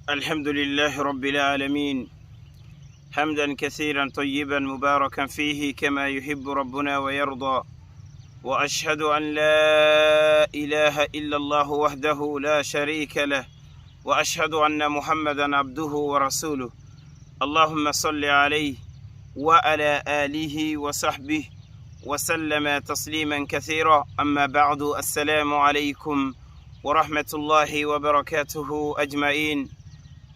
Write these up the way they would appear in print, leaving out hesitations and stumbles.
الحمد لله رب العالمين، حمدا كثيرا طيبا مباركا فيه كما يحب ربنا ويرضى، وأشهد أن لا إله إلا الله وحده لا شريك له، وأشهد أن محمدا عبده ورسوله. اللهم صل عليه وعلى آله وصحبه وسلم تسليما كثيرا. أما بعد، السلام عليكم ورحمة الله وبركاته أجمعين.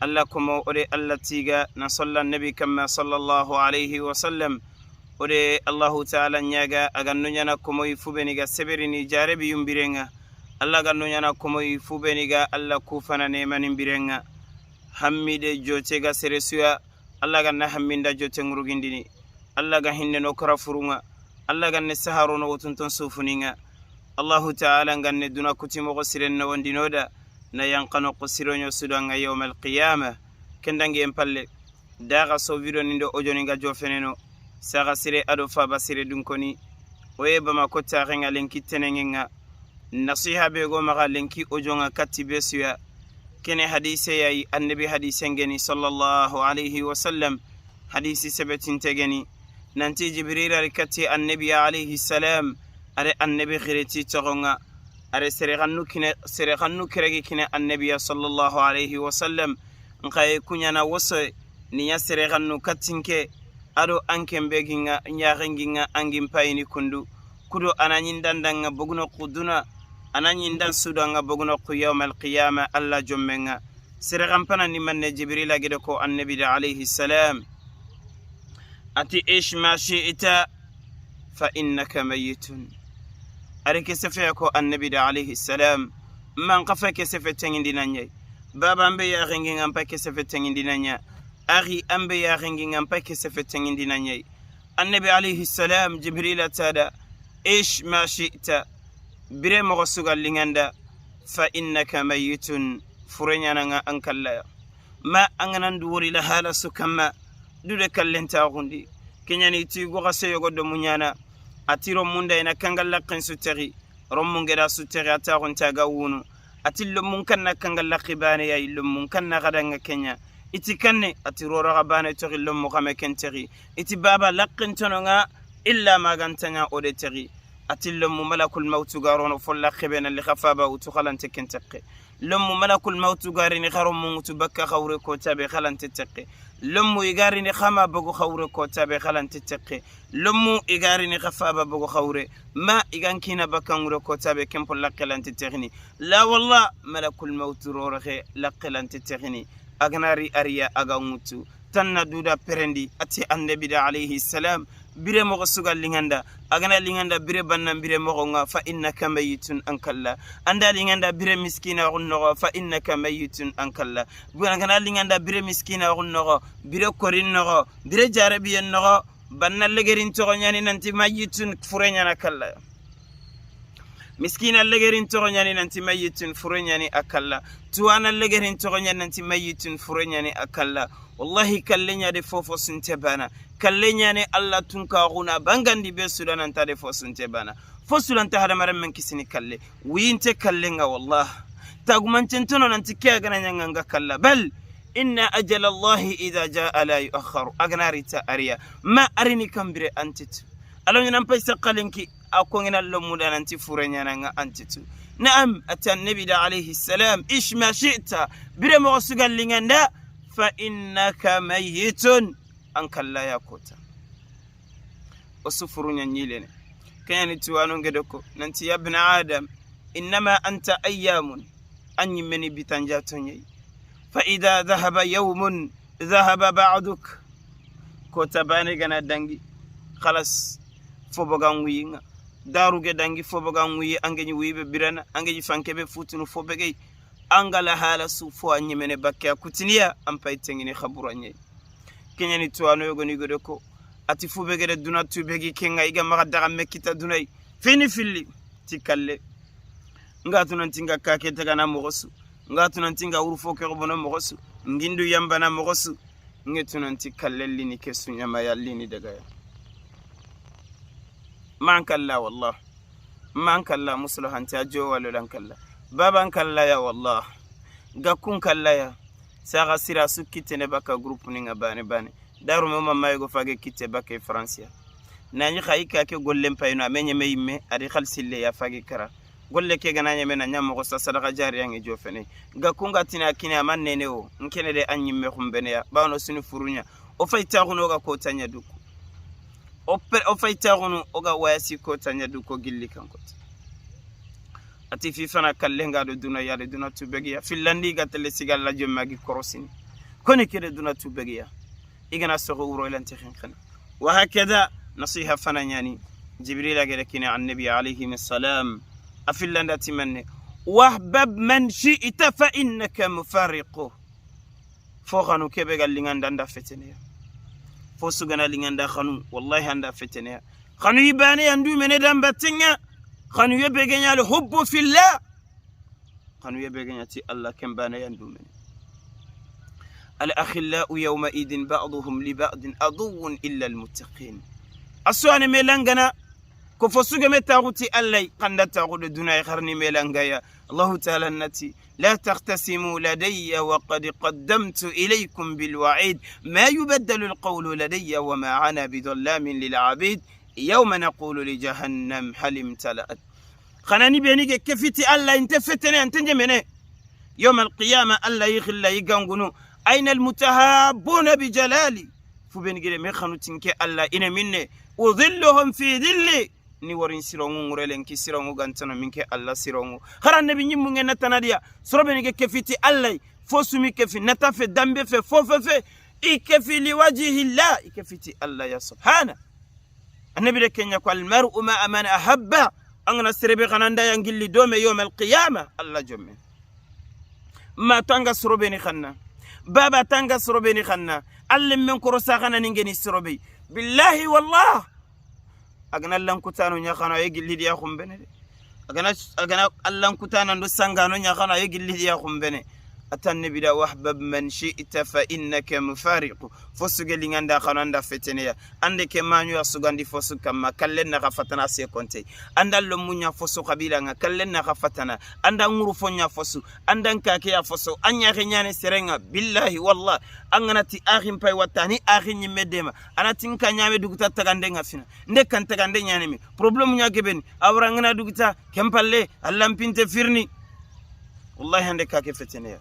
الله كما أولي الله تيغا نصلى النبي كما صلى الله عليه وسلم. أولي الله تعالى نياغا أغنو نيانا كما يفوبنيغا سبريني جاربي يمبرينغا. الله أغنو نيانا كما يفوبنيغا الله كوفانا نيمان يمبرينغا. هميد جوتيغا سرسويا الله غنا هميندا جوتي ngurugindini. الله غا hinne no kara furunga. الله غن سهارو no wutuntun sufuninga. الله تعالى غن duna kutimogo siren no wondinoda na yankano ko siroño sudanga yawma alqiyama. Kendangi en palle daga so video nindo ojoninga jofeneno saga sire ado faba sire dunkoni oye bamako taxenga lenki tenengenga nasiha be go maxa lenki ojonga katti be suya kene hadise yayi annabi hadise ngeni sallallahu alayhi wa sallam hadisi sebetintegeni nanti Jibril ari katti annabi alayhi salam are annabi xireti toxonga are serexannu kine serexannu keregi kine annabiya sallallahu alayhi wa sallam nxaye kuñana wosoy niña serexannu kattinke ado ankenbe ginga ñaxenginga angin payini kundu kudo anañindandanga boguno xuduna anañindan sudanga boguno xu yawma alqiyama alla jommenga serexan panani manne Jibrila gede ko annabida alayhi salam ati ish ma shi'ta fa innaka mayitun. Ari ke sefeya ko annabida alayhi salam man kafa ke sefe tengindina ñayi baba ambe yaxenginga mpa ke sefe tengindina ña axi ambe yaxenginga mpa ke sefe tengindina ñayi annabi alayhi salam Jibrila tada ish ma shi'ta bire moxo suga linganda fa innaka mayitun fureñananga an kallaya ma anganan duwori la hala su kamma dude kallentaxundi keñani ti goxa seyogo domuñana ati rommunda ina kangal laqin su texi rommungeda su texi a taxuntaga wunu ati lommun kanna kangal laqi bane yayi lommun kanna xadanga kenya iti kanne ati roroxa bane toxi lommu xame ken texi iti baba laqintononga illa magantaña ode texi ati lommu malakul mautu garono fo laqibena li xa faba wutu xalante ken teqe lommu malakul mautu garini xa rommungutu bakka xawre kotabe xalante teqe lommu igarini xama bogo xawre kotabe xalante teqe lommu igarini xa faba bogo xawre ma igankina bakkangure kotabe kempo laqelante texini la wallah malakul mautu roroxe laqelante texini aganari ariya aga ŋutu tanna duda perendi ati annabida alayhi salam bire moxo suga linganda agana linganda bire bannan bire moxonga fa innaka mayitun an kalla anda linganda bire miskina xun noxo fa innaka mayitun an kalla agana linganda bire miskina xun noxo bire korin noxo bire jarabiyen noxo banna legerin toxo ñani nanti mayitun fure ñana kalla miskina legerin toxo ñani nanti mayitun fure ñani a kalla tuwana legerin toxo ñani nanti mayitun fure ñani a kalla wallahi kalle ñade fofo sunte bana kalle ñane alla tunkaxuna bangandi be sudanantade fo sunte bana fo sulanta hadamaren men kisini kalle wiyinte kallenga wallah tagumancentono nanti ke agana ñanganga kalla bal inna ajala allahi ida jaa la yuakharu aganarita ariya ma arini kambire antitu alañanan pay saqalenki a kongina lomuda nanti fure ñananga antitu. Naam ati annabida alayhi salam ish ma shi'ta bire moxo sugallinganda fa innaka mayitun an kalla ya kota o sufuruña ñilene keñani tuwano ngede ko nanti ya bna adam innama anta ayamun an ñimmeni bitanjatoñayi fa ida dhahaba yawmun dhahaba ba'duk kota bane gana dangi khalas foboga ŋuyinga daruge dangi foboga ŋuyi angeñi wuyiɓe birana angeñi fankeɓe futunu fobegey angala hala su fo a ñimene bakke a kutiniya an pay tengini xabura ñayi keñani tuwano yogoni gode ko ati fubegede duna tubegi kenga iga maxa daxa me kita dunayi fini filli ti kalle nga tunantinga kake tagana moxo su nga tunantinga wuru fo ke xobono moxo su ngindu yambana moxo su nge tunanti kalle lini ke suñamaya lini dagaya man kalla wallah man kalla musulahanti a jowalolan kalla baban kalla ya wallah gakkun kalla ya Saga sira su kitte ne baka groupe ni nga bane bane daru mo mamma go fage kitte bakke francia nani khayi ka ke gollen payno amenye me yimme adi khalsille ya fage kara golle ke gana nyame na nyamo ko sadaka jari yangi jofene ga kunga tina kine amanne ne o nkene de anyimme khumbene ya bawno sunu furunya o fayta gono ga ko tanya duko o fayta gono o ga wayasi ko tanya duko gilli kanko ati fi fana kallenga do duna ya de duna tubegiya filandi ga tele sigal la jomagi korosini koni kede duna tubegiya igana sogo wuro ilanti khenkhen wa hakada nasiha fana nyani jibril agere kine annabi alayhi salam afillanda timanne wahbab man shi'ta fa innaka mufariquh fo khanu kebe gal linganda anda feteneya fo sugana linganda khanu wallahi anda feteneya khanu ibane andu mene dambatinga khanu yebe genya al hubbu fillah khanu yebe genya ti Allah kembane yandu mene الأخلاء يومئذ بعضهم لبعض عدو إلا المتقين أسوان ميلانغنا كفوسوغ متاغوتي ألي قند تاغود دون خرني ميلانغايا الله تعالى النتي لا تختصموا لدي وقد قدمت إليكم بالوعيد ما يبدل القول لدي وما أنا بظلام للعبيد يوم نقول لجهنم هل امتلأت خناني بينيك كفتي ألا انت فتني انت جمني يوم القيامة ألا يخلى يغنغنو أين المتهابون بجلالي فبين غير مي خنو تنكي الله إن مني أظلهم في ظلي ni warin sirongu ngurelen ki sirongu gantano minke Allah sirongu khara nabi nyimmu ngena tanadiya sorobe ni ke fiti Allah fosumi kefi natafe dambe fe fofefe ikefi liwajhi Allah ikefiti Allah ya subhana annabi de kenya ko al mar'u ma man ahabba angana serebe khananda yangilli dome yawm al qiyamah Allah jomme ma tanga sorobe ni khanna baba tanga sorobe ni khanna alle men korosa khana ningeni sorobe billahi wallah agana lankutano nya khana yegilli dia khumbene agana agana allankutano ndo sangano nya khana yegilli dia khumbene atanne bida wahbab man shi'ta fa innaka mufariqu fosuge linganda khana anda feteneya ande ke manyu asugandi fosu kamma kallen na khafatana se konte anda lomunya fosu kabila nga kallen na khafatana anda nguru fonya fosu anda nkake ya fosu anya renyane serenga billahi wallah angana ti akhin pay watani akhin nyimmedema anati nka nyame duguta tagando nga fina nde kan tagando nyane mi problem nya geben awra ngana duguta kempalle allampinte firni wallahi ande kake feteneya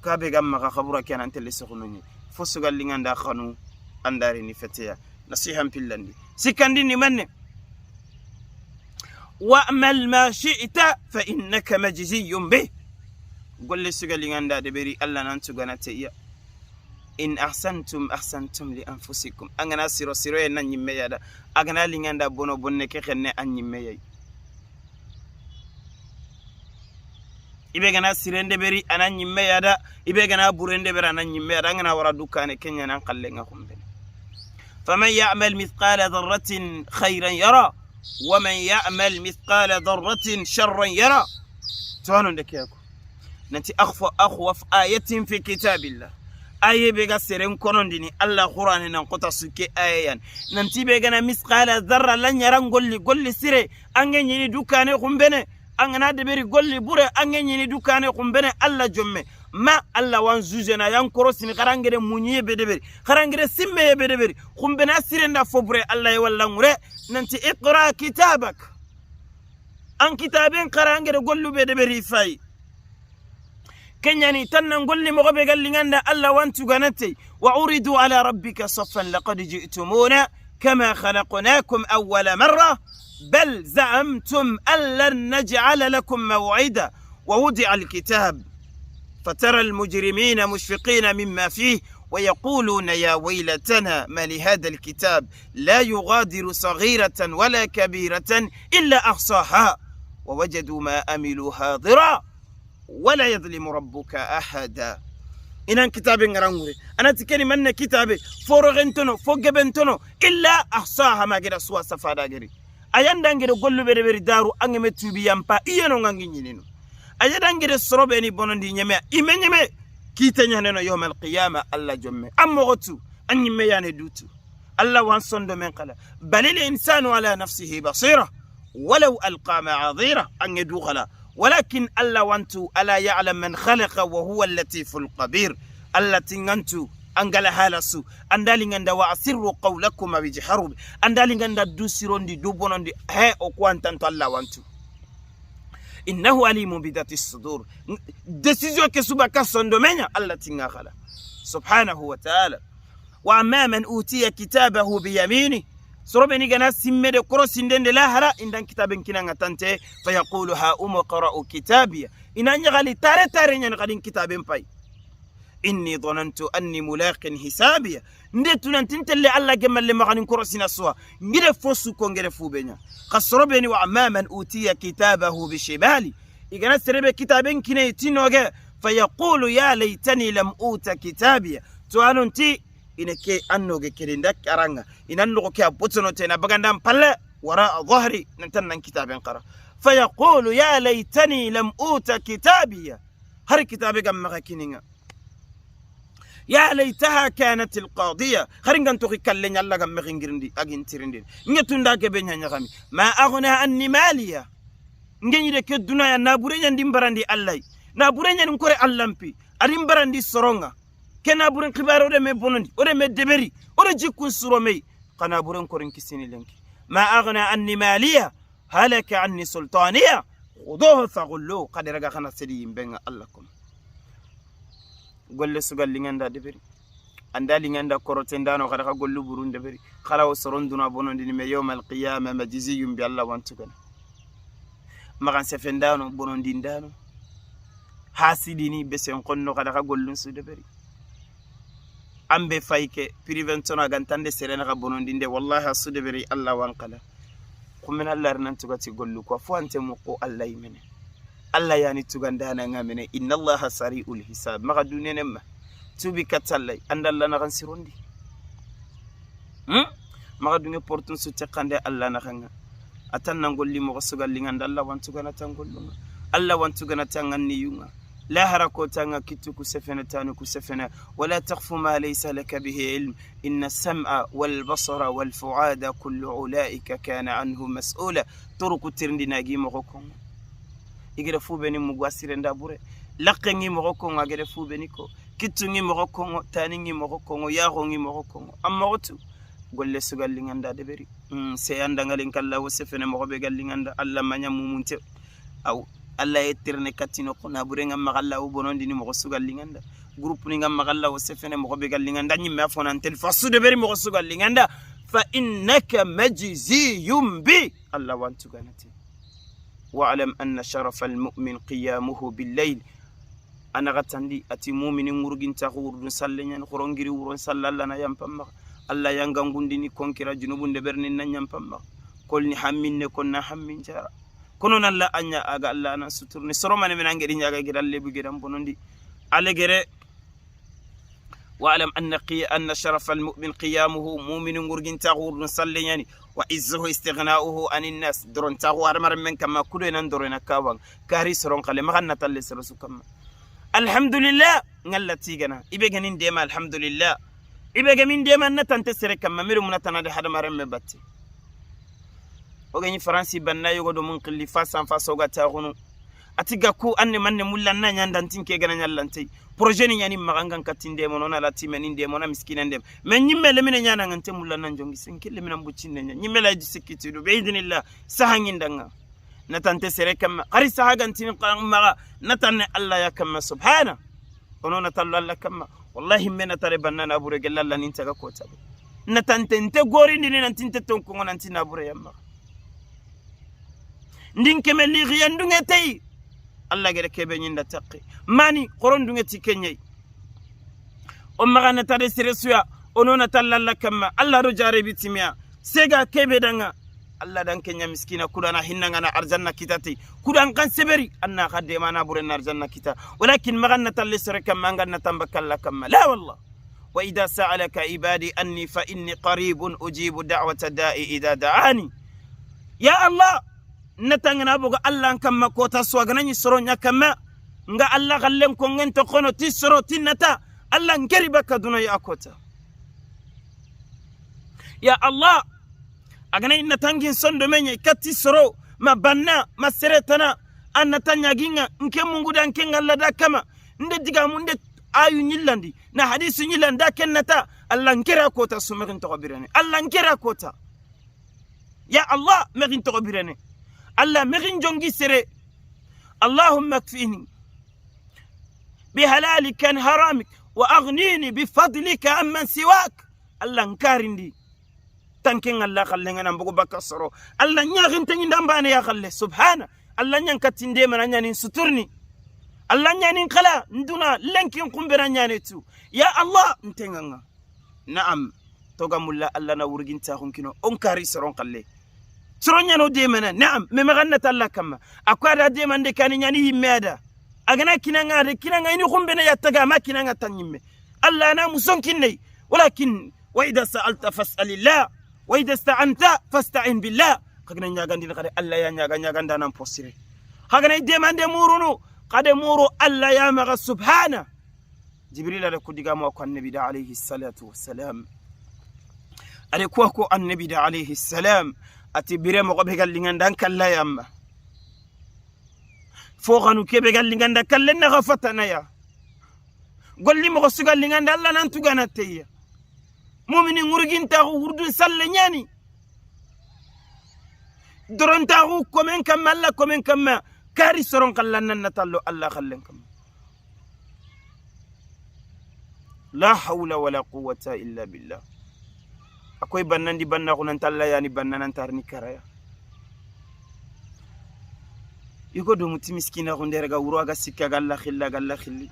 kabe gamma ka khabura kenan telle soxononi fo sugal linganda khanu andari ni feteya nasihan pillandi sikandi ni manne wa'mal ma shi'ta fa innaka majziyun bih golle sugal linganda de beri alla nan tugana te iya in ahsantum ahsantum li anfusikum angana siro siro en nan nyimme yada agana linganda bono bonne ke xenne an nyimme yay ibe gana sirende beri anan nyimme yada ibe gana burende beri anan nyimme yada ngana wara dukane kenya nan qalle nga khumbe faman ya'mal mithqala dharratin khayran yara wa man ya'mal mithqala dharratin sharran yara tawanu ndekeko nanti akhfa akhwaf ayatin fi kitabillah aye be ga seren konondini alla qur'ani nan qota suke ayan nanti be gana mithqala dharra lan yaran golli golli sire ange nyini dukane khumbene angana deberi golli bure ange nyini dukane khumbene alla jomme ma alla wan zujena yan korosini kharangere munyi be deberi kharangere simme be deberi khumbena sirenda fobre alla ye walla ngure nanti iqra kitabak an kitaben kharangere gollu be deberi fay kenyani tannan golli mo be galli nganda alla wan tuganate wa uridu ala rabbika saffan laqad ji'tumuna kama khalaqnakum awwala marra بل زعمتم أن لن نجعل لكم موعدا ووضع الكتاب فترى المجرمين مشفقين مما فيه ويقولون يا ويلتنا ما لهذا الكتاب لا يغادر صغيرة ولا كبيرة إلا أحصاها ووجدوا ما أملوا حاضرا ولا يظلم ربك أحدا إن كتاب غرانغوري أنا تكني من كتاب فورغنتنو فوجبنتنو إلا أحصاها ما جرى سوا سفادا جري ayandangere gollu bere beri daru angeme tubi yampa iyeno ngangi nyinino ayandangere sorobe ni bonondi nyeme ime nyeme kita nyaneno yawm alqiyama alla jomme amogotu anyime yane dutu alla wan sondo men qala balil insanu ala nafsihi basira walau alqa ma'adhira ange du khala Walakin Allah wantu ala ya'lam man khalaqa wa huwa al-latiful khabir. Allah tingantu angala halasu andali nganda wa asirru qawlakum aw ijharu, andali nganda du sirondi du bonondi he o ko antanto Allah wantu. Innahu alimun bidhati sudur. Décision ke suba ka sondo menya Allah tinga khala subhanahu wa ta'ala. Wa amma man utiya kitabahu biyamini, sorobeni gana simmede korosindende lahara indan kitaben kinanga tante, fayaqulu ha umqra'u kitabiya, ina ñagali tare tare ñani kadin kitaben pay, inni dhanantu anni mulaqin hisabiya, nde tunantintelle Allah gemalle maganin korosina suwa ngire fosu ko ngere fubeña xa sorobeni. Wa amma man utiya kitabahu bishimali, igana serebe kitaben kine tinoge, fayaqulu ya laitani lam uta kitabiya, to anonti ina ke annoge kerinda karanga ina nogo ke a botono te na bagandan palle wara dhahri nantan nan kitaben qara, fayaqulu ya laitani lam uta kitabiya, har kitabe gam maga kininga, ya laitaha kanat alqadiya, haringan to kalle nyalla gam maga ngirindi agin tirindi ngetunda ke be nyanya gami, ma aghna anni maliya, ngenyi de ke dunaya na bure nyandi mbarandi Allah na bure nyani kore allampi adin barandi soronga kena buren khibaro de me bonondi ode me deberi ode jikkun suro mey kana buren korin kisini lenki, ma aghna anni maliya halaka anni sultaniya khuduhu faghullu qadiraga khana sedi yimbenga Allah kom golle sugal linganda deberi anda linganda korote ndano kada ka gollu burun deberi khala o soronduna bonondi ni me yawm alqiyama majziyun bi Allah wantugana magan sefendano bonondi ndano hasidini besen konno kada ka gollun su deberi ambe fayke preventona gantande serena ka bonondinde wallahi asude beri Allah wankala kumen Allah nan tugati gollu ko fo ante mo ko Allah yimene Allah yani tugandana ngamene inna Allah sari'ul hisab maga dunenemma tubi katallay andalla na kan sirondi maga dunge portun su tekande Allah na kanga atan nan golli mo sugalli nganda Allah wantugana tangollunga Allah wantugana tanganni yunga لا هركو تانغا كيتو كسفنة تانو كسفنة ولا تخف ما ليس لك به علم إن السمع والبصر والفعاد كل أولئك كان عنه مسؤولا. طرق ترندي ناجي مغوكم إجرا فوبني مغواسير ndabure لقني مغوكم أجرا فوبني كو كيتو ني مغوكم تاني ني مغوكم ياغو ني مغوكم أما غوتو golle sugalli nganda deberi se anda ngalin kala wosefene mogobe galli nganda alla manya mumunte aw alla yetirne katino kona burenga magalla o bonondi ni mogo sugalli nganda groupe ni ngam magalla o sefene mogo be galli nganda nyimme afona tel fasu de beri mogo sugalli nganda fa innaka majziyun bi alla wantu ganati. Wa'lam anna sharafa almu'min qiyamuhu bil-layl, ana gatandi ati mu'minin ngurgin ta khurdun sallenyan khorongiri wuron sallalla na yampamma alla yangangundini konkira junubun de berni na nyampamma kolni hamminne konna hammin jara kono nalla anya aga alla ana suturni soromane men angedi nyaga gidan lebu gidan bonondi alegere. Wa'lam anna sharafa almu'min qiyamuhu mu'min ngurgin ta khurdun sallenyani wa izzuhu istighna'uhu anin nas doron ta war mar men kama kudo nan dorona kawan kari soron kale maganna talle sorosu kamma alhamdulillah ngalla tigana ibe ganin dema alhamdulillah ibe gamin dema natante sere kamma miru munatana de hadamare me batti ogani faransi banna yogo do mun qilli fasan faso ga taxunu atiga ku anne manne mulla na nyandantin ke gana nyallante projet ni nyani magangan katinde mo nona lati men inde mo na miskina ndem men nyimme le mine nyana ngante mulla nan jongi senkille mina mbuccinne nya nyimme la ji sikiti do be idinillah sahangindanga natante sere kamma qari sahagantin qan natanne Allah ya kamma subhana ono natallu Allah kamma wallahi men tare banna abure gelalla nin taga ko tabe natante nte gori ndini nantinte tonko nantina abure yamma ndin keme lixiyan dunge tey Allah gere kebe ñinda taqi mani qoron dunge ti kenyai o magana tade sere suya ono natalla Allah kamma Allah do jare bitimiya sega kebe danga Allah dan kenya miskina kudana hinnanga na arjanna kitati kudan kan seberi anna khadde mana buren arjanna kita walakin maganna talle sere kamma nganna tambakalla kamma la wallah. Wa idha sa'alaka ibadi anni fa inni qaribun ujibu da'wata da'i idha da'ani. Ya Allah natangana boga Allah kamma kota suwaganani soronya kamma nga Allah gallen ko ngento kono ti soro tinata Allah ngeri baka duna ya kota ya Allah agana inna tangin sondo menye kati soro ma banna ma seretana Annata ñaginga nke munguda nke ngalla da kama nde digamu nde ayu ñillandi na hadisu ñillandi da kennata Allah nkera kota su mexin toxo birene Allah nkera kota ya Allah mexin toxo birene Allah mexin jongi sere اللهم اكفيني بحلالك عن حرامك واغنيني بفضلك عمن سواك الله nkarindi tanken Allah khalle ngana mbugo bakka soro Allah ñaxinteñi ndambane ya khalle subhana Allah ñan kattinde mana ñanin suturni Allah ñanin khala nduna lenkin kumbena ñane tu ya Allah ntenganga naam toga mulla Allah na wurginta hunkino on kari soron khalle soron ñano demana naam me magannata Allah kamma akwada demande kani ñani yimme ada agana kinanga de kinanga ini kumbena yattaga ma kinanga tan yimme Allah na muson kinne walakin wa idha sa'alta fas'alillah wa idha ista'anta fasta'in billah kagana ñagandi kade Allah ya ñaga ñaganda nan posire kagana demande murunu kade muru Allah ya maga subhana jibril ada kudiga mo ko annabi da alayhi salatu wassalam ade ko ko annabi da alayhi salam ati bire mo ko be gallingandan kalla yamma fo xanu kebe gallinganda kalle naxa fatanaya golli moxo sugallinganda Allah nan tugana teya mumini ŋurgintaxu wurdu salle ñani dorontaxu komen kamma Allah komen kamma kari soron xalla nan natallo Allah xallen kamma la hawla wala quwwata illa billah akoy bannandi bannaxu nantalla yani banna nantarni karaya yugo do muti miskina ko ndere ga wuro aga sikka ga Allah khilla ga Allah khilli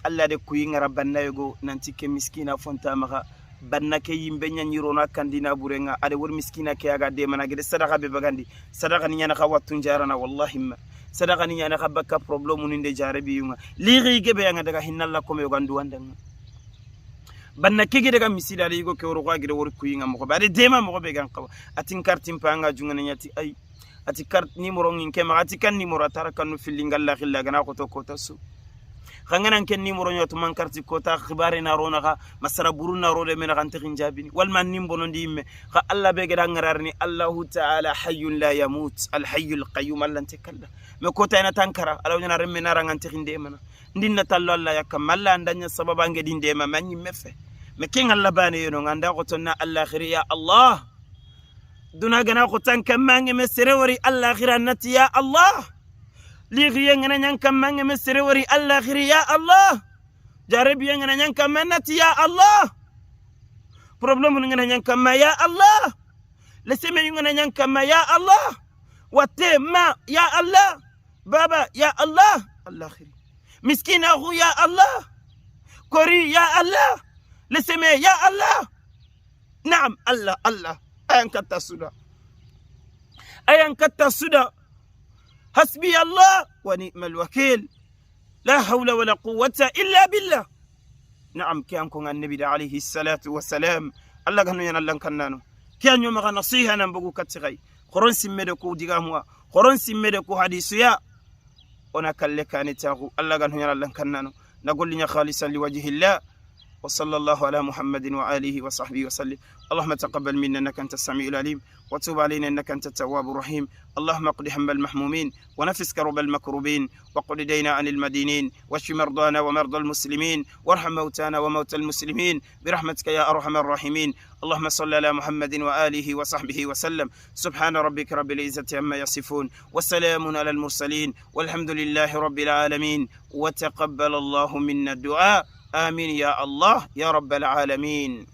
Allah de kuyi ngara banna yogo nanti ke miskina fonta maxa banna ke yimbe ñañirona kandina burenga ade wor miskina ke aga de mana gede sadaqa be bagandi sadaqa ni ñana xa wattu jarana wallahi ma sadaqa ni ñana xa bakka problème ni nde jarabi yunga lixi gebe yanga daga hinnalla comme yogandu wandanga banna kege daga misila ale yigo ke woro ko agede wor kuyinga moxo be ade dema moxo be gan xawa atin kartin panga jungana ñati ay ati carte numéro ngin ke ma ati kan numéro atara kanu filli ngalla khilla gana koto kota su khangana ken numéro nyoto man carte kota khibare na rona kha masara buru na role mena kan tin jabini wal man nimbono ndimme kha Allah be gada ngararni Allahu ta'ala hayyun la yamut al hayyul qayyum Allah tekalla me kota ina tankara alaw nyana remme na rangan tin de mana ndinna tallo Allah yakam Allah andanya sababa ngedi ndema manyi mefe me ken Allah bane yono nganda ko tonna Allah khiri ya Allah duna gana ko tan kammange me serewori Allah khira nati ya Allah lixiye ngana ñan kammange me serewori Allah khiri ya Allah jarabiye ngana ñan kamma nati ya Allah problème ngana ñan kamma ya Allah leseme ngana ñan kamma ya Allah watte ma ya Allah baba ya Allah Allah khiri miskina hu ya Allah kori ya Allah leseme ya Allah naam Allah Allah ayan katta suda ayan katta suda hasbi Allah wa ni'mal wakil la hawla wala quwwata illa billah naam ki an ko annabi da alayhi salatu wassalam Allah ganu yana lan kannano ki an yoma nasiha nan bugu kattigai khoron simmede ko digamuwa khoron simmede ko hadisuya ona kalle kani tagu Allah ganu yana lan kannano nagollinya khalisan liwajhillah وصلى الله على محمد وآله وصحبه وسلم اللهم تقبل منا إنك أنت السميع العليم وتب علينا إنك أنت التواب الرحيم اللهم اقض هم المحمومين ونفس كرب المكروبين وقل دينا عن المدينين واشف مرضانا ومرضى المسلمين وارحم موتانا وموتى المسلمين برحمتك يا أرحم الراحمين اللهم صل على محمد وآله وصحبه وسلم سبحان ربك رب العزة عما يصفون وسلام على المرسلين والحمد لله رب العالمين وتقبل الله منا الدعاء آمين يا الله يا رب العالمين.